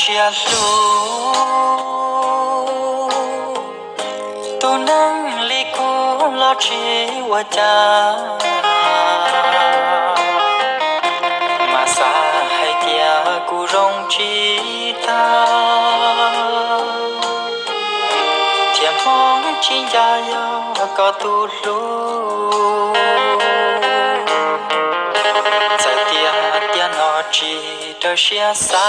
siab hlub. Tus neeg li kuv los tsis ua cas, mas xav hais tias kuv zoo tsis tag, thiab Hmoob tsis ncaj yog koj tus hlub. Txawm tias tiam no tsis raws siab xav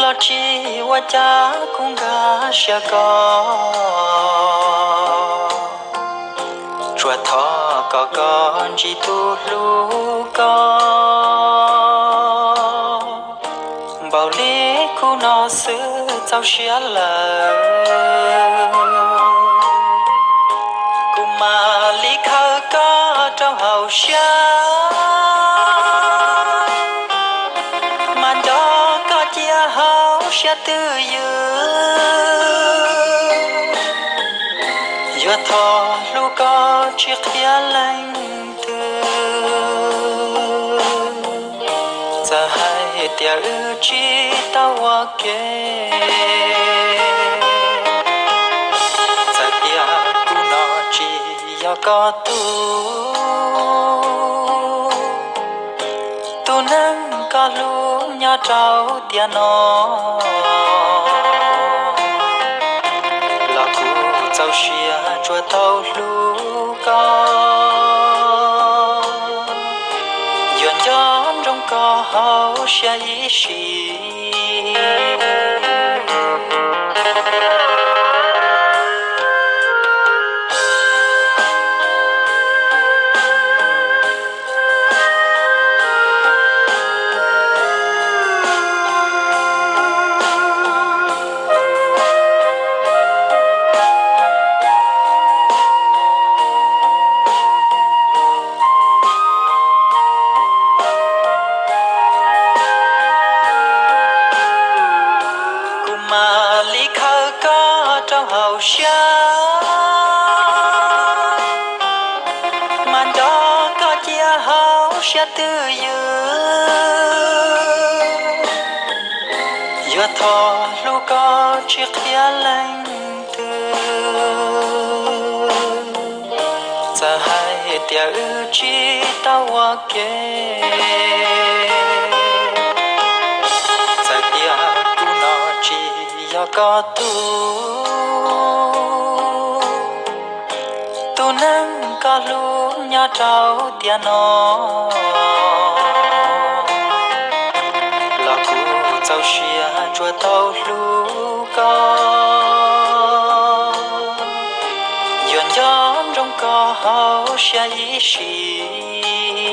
los tsis ua cas, kuv nkag siab koj, tsuas thov kom koj ntsib tus hlub koj npaum li kuv no xwb txaus siab lawm. Kuv mam li khaws koj rau hauv siab, mas nco koj cia hauv siab twj ywm. Yuav thov hlub koj tsis qhia leej twg, txawm hais tias wb tsis tau ua ke. Txawm tias kuv no tsis yog koj tus, tus neeg koj hlub nyob rau tiam no, los kuv txaus siab tsuas tau hlub koj, yuav nco ntsoov koj hauv siab ib sim. Kuv mam li khaws koj rau hauv siab, mas nco koj cia hauv siab twj ywm. Yuav thov hlub koj tsis qhia leej twg, txawm hais tias wb tsis tau ua ke. Txawm tias kuv no tsis yog koj tus, tus neeg koj hlub nyob rau tiam no, los kuv txaus siab tsuas tau hlub koj, yuav nco ntsoov koj hauv siab ib sim.